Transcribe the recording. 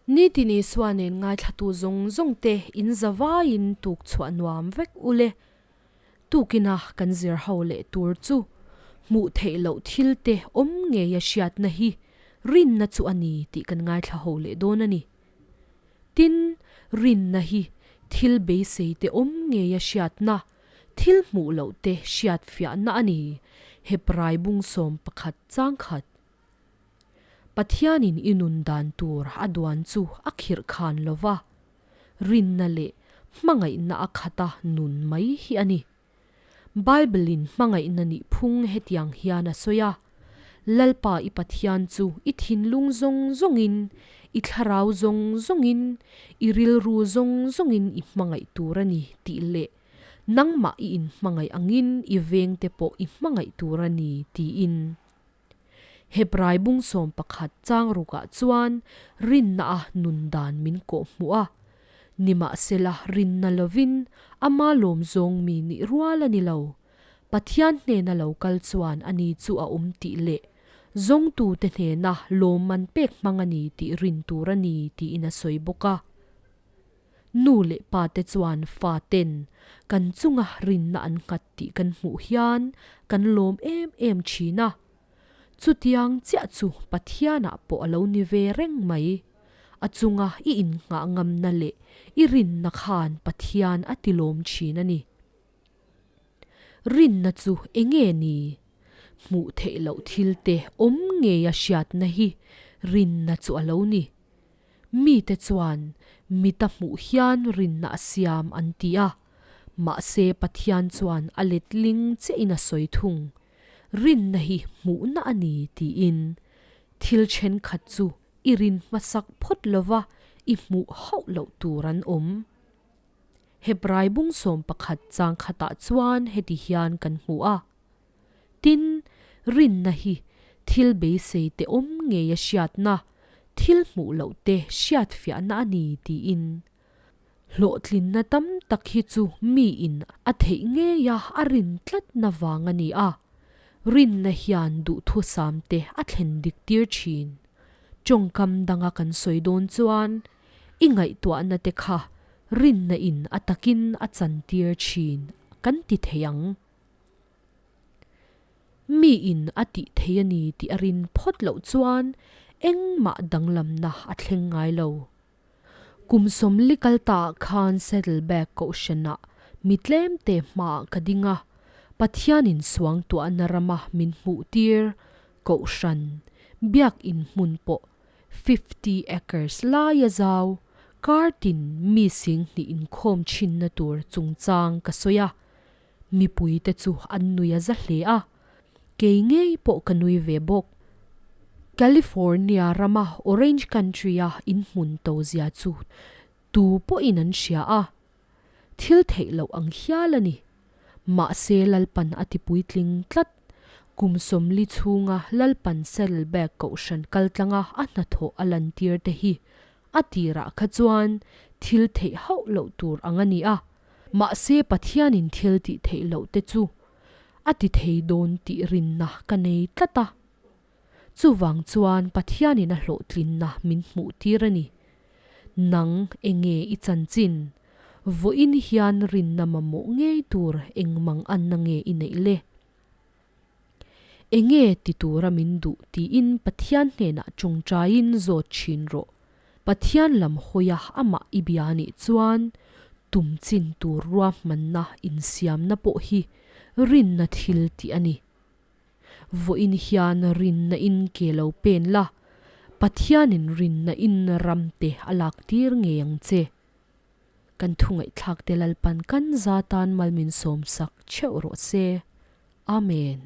Nitin Isua nen ngaithlatu zawng zawng te in zavaiin tuk chhuah nuam vek ule. Tukina kan zir ho leh tur chu hmuh theih loh thil te awm ngeia hriatna hi rinna chu a ni tih kan ngaithla ho leh dawn a ni. Tin, rinna hi thil beisei te awm ngeia hriatna, thil hmuh loh te hriat fiahna a ni, Hebrai bung 11 changkhat. Pathianin i nun dan tur a duan chu a khirh khan lo va, rinna leh hmangaihna a khata nun mai hi a ni. Bible-in hmangaihna nih phung hetiang hian a sawi a, Lalpa i Pathian chu i thinlung zawng zawngin, i thlarau zawng zawngin, i rilru zawng zawngin i hmangaih tur a ni tih leh nangmah i inhmangaih angin i vengte pawh i hmangaih tur a ni tiin. Hebrai bung 11 chang rukah chuan rinna a nun dan min kawh hmuh a. Nimahsela rinna lovin ama lawm zawng mi nih rual a ni lo. Pathian hnena lo kal chuan ani chu a awm tih leh zawngtute hnena lawmman pek hmang a ni tih rin tur a ni tiin a sawi bawk a. Nu leh pa te chuan fa ten kan chunga rinna an nghat tih kan hmuh hian kan lawm em em thin a. Chutiang chiah chu Pathianah pawh a lo ni ve reng mai. A chunga i innghah ngamna leh i rinna khan Pathian a tilawm thin a ni. Rinna chu enge ni? Hmuh theih loh thil te awm ngeia hriatna hi rinna chu a lo ni. Mite chuan mita hmuh hian rinna a siam an ti a, mahse Pathian chuan a letling chiahin a sawi thung. Rinna hi hmuhna a ni tiin thil thenkhat chu i rin hmasak phawt lova i hmuh hauh loh tur an awm. Hebrai bung 11 chang khatah chuan heti hian kan hmu a. Tin, rinna hi thil beisei te awm ngeia hriatna, thil hmuh loh te hriat fiahna a ni tiin. Hlawhtlinna tam tak hi chu miin a theih ngeia a rin tlatna vang a ni a. Rinna hian duhthusam te a thlen dik tir thin. Tawngkam danga kan sawi dawn chuan i ngaihtuahna te kha rinna in a takin a chantir thin kan ti thei ang. Mi in a tih thei a ni tih a rin phawt loh chuan engmah danglamna a thleng ngai lo. Kum 40 kal ta khan Saddleback kohhranah mi tlem te hmaah ka ding a, Pathianin suang tuahna rama min hmuh tir kohhran biak in hmun pawh 50 acres laia zau kartin mi 2000 inkhawm thinna tur chungchang ka sawi a. Mipui te chu an nui a za hle a, kei ngei pawh ka nui ve bawk. California rama Orange Country a in hmun to zia chu tu pawhin an hria a, thil theih loh ang hial a ni. Mahse Lalpan a ti puitling tlat. Kum 40 chhunga Lalpan Saddleback kohhran kaltlanga a hnathawh a lantir te hi a tirah kha chuan thil theih hauh loh tur ang a ni a. Mahse Pathianin thil tih theih loh te chu a ti thei dawn tih rinna ka nei tlat a. Chuvang chuan Pathianin a hlawhtlinna min hmuh tir a ni. Nang enge i chanchin? Vawiin hian rinna mamawh ngei tur engmang anna nge i neih le? Enge ti tura min duh tiin Pathian hnenah tawngtaiin zawt thin rawh. Pathian lam hawia amah i bia nih chuan tum chin tur ruahmanna insiamna pawh hi rinna thil tih a ni. Vawiin hian rinna in ke lo pen la, Pathianin rinna in ram te a lak tir ngei ang che. Kan thungaihthlak te Lalpan kan za tan mal min sawm sak theuh rawh se. Amen.